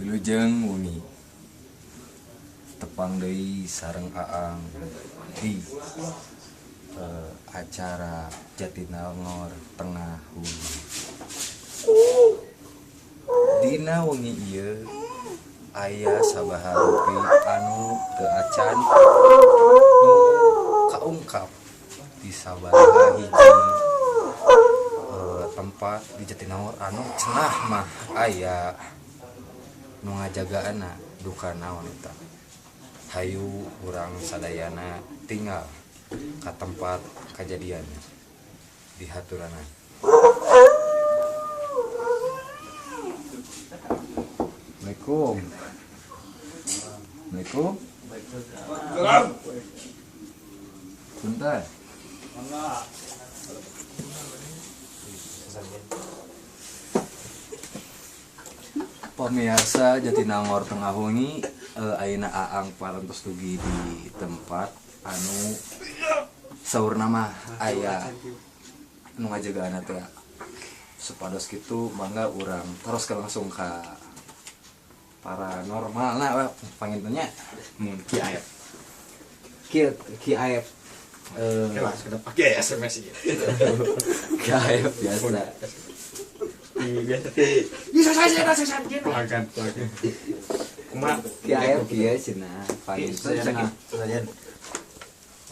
Wilujeng wengi tepang deui sareng Aang di acara Jatinangor Tengah Wengi. Dina wengi ieu aya sabaha rupi anu teu acan nu kaungkap di sabaraha hiji tempat di Jatinangor anu cenah mah aya nu ngajagaanna duka naon eta. Hayu urang sadayana tinggal ka tempat kajadian di haturanan. Assalamualaikum. Assalamualaikum. Punten. Pemirsa Jatinangor Tengah Wengi, ayeuna Aang parantos dugi di tempat anu saurna mah aya nu ngajagaanna teh. Supados kitu mangga urang teroskeun langsung ka paranormal na panginten nya. Mun Ki Aep. Ki Aep kelas kada pake SMS ieu. Ki Aep biasa. Biasa teh. Bisa saja saja. Pelanggan. Kumaha Ki Aep kieu cenah panginten cenah.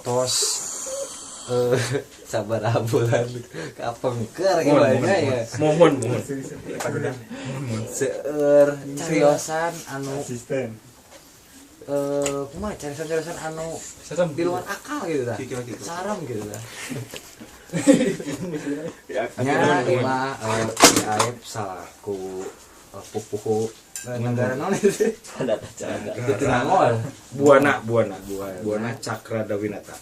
Tos sabaraha bulan kapengker gimana ya. Mohon. Seueur cariosan anu asisten. Kumaha cariosan-cariosan anu di luar akal gitu tah. Saram gitu tah. Nya imah Ki Aep salaku pupuhu negara naon itu? Jatinangor. Buana Cakra Dawinata.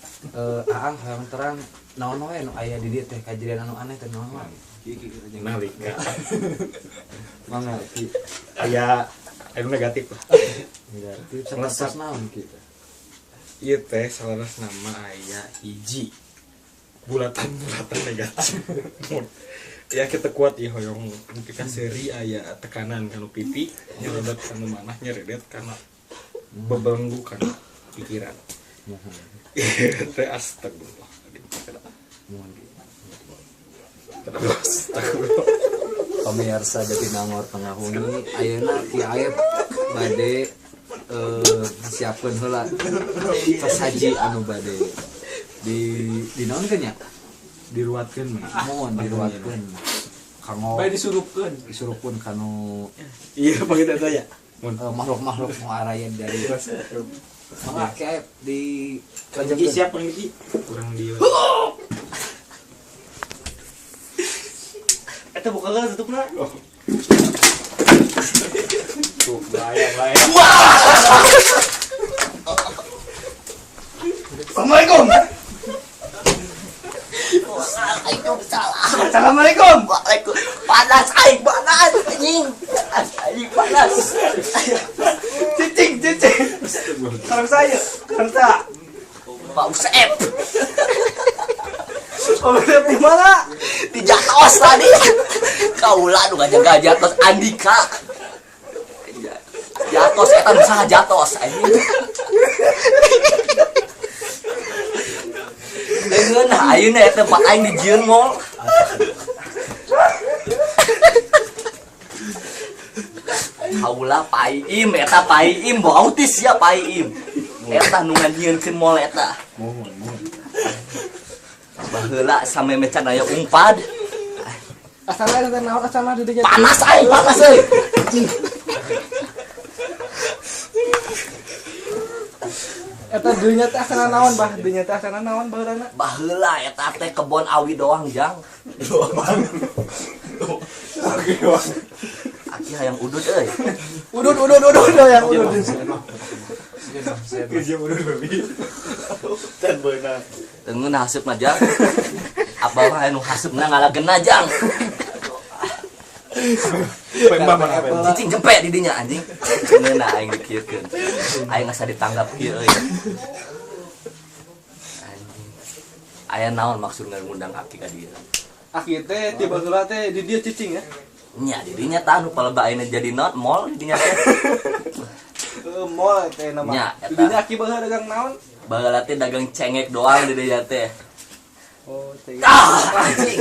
Aang hayang terang naon we nu aya di dieu teh kajadian anu aneh teh naon wae. Nalika. Mangga Ki. Aya anu negatif lah. Negatif sapertos naon kitu. Ieu teh salaras nama aya hiji bulatan-bulatan negatif. Ya kita kuat ya hoyong mungkin seri aya tekanan kanu pipi nyeredet kanu manah nyeredet kana bebelenggu kana pikiran. Teh astagfirullah. Astagfirullah. Pemirsa Jatinangor Tengah Wengi ayeuna Ki Aep bade siapkeun heula sasaji anu bade di naonkeun nya? Diruatkeun. Mohon diruatkeun. Kanggo bae disurupkeun. Disurupkeun kanu iya panggil eta ya. Makhluk-makhluk nu araya dari mangga Ki Aep di lagi siap panggil kurang di eta buka heula tutupna. Tuh bahaya. Assalamualaikum. Assalamualaikum. Waalaikum. Panas aing panas anjing. Anjing panas. Cicing. Sareng saya, sareng saya. Pak Usep. Oh, di mana? Di Jatos tadi. Kaula nu ngajaga Jatos Andika. Jatos eta nu saha Jatos anjing. Nah, ayeuna eta tempat aing dijieun mall. Kaula Paim eta Paim bo autis ya Paim. Eta nu ngajieunkeun mall eta. Mohon. Baheula sameme can aya ungpad. Asalna teh naon asalna di dinya. Panas aing panas euy. Eta dunya teh asana naon bah? Dunya teh asana naon baheulana? Baheula eta teh kebon awi doang, Jang. Aki hayang udud euy. Udud hayang udud. Kerja udud babi. Can beunang. Tengeun haseupna, Jang. Apa mah anu haseupna ngalagena, Jang. Cicing jempe di dinya anjing. Ngeuna aing dikieukeun. Aing asa ditanggap kieu euy. Anjing. Aya naon maksud ngundang aki ka dieu? Aki teh tiba heula teh di dieu cicing ya. Nya didinya tah nu palebah ayeuna jadi not mall didinya teh. Mall teh nama. Nya, eta. Didinya aki baheula dagang naon? Baheula teh dagang cengek doang didinya teh. Oh, cengek. Ah, anjing.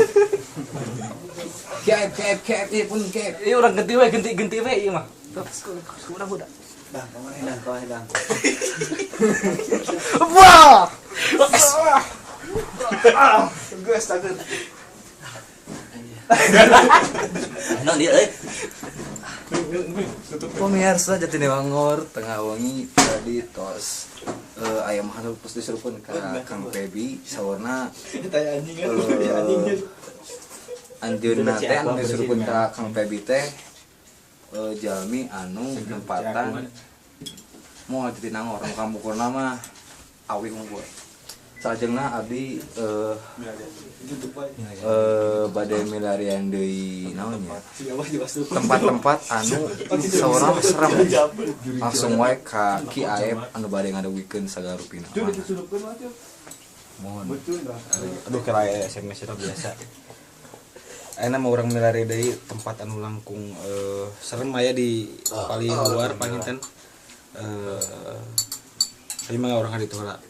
Kep kep kep ieu pun kep. Ieu urang ganti we, ganti we ieu mah. Kurang udah. Dah, kemana dah, kemana dah. Wah! Ah, geus takut. Non dia euy. Pemirsa Jatinegangor tengah wengi tadi tos aya mah anu tos diserukeun ka Kang Pebi sawarna Tanya anjing anjingnya. Anjeunna teh anu diserukeun ka Kang Pebi teh jalmi anu nempatan moal Jatinangor nu kamukurna mah awi unggul. Salajengna abdi bade milarian deui naon nya? Tempat-tempat anu saurang serem langsung wae ka Ki Aep anu bade ngadugikeun sagala rupina. Mohon. Aduh kira aya SMS eta biasa. Ayeuna mah urang milari deui tempat anu langkung serem aya di paling luar panginten. Lima orang ka ditu heula.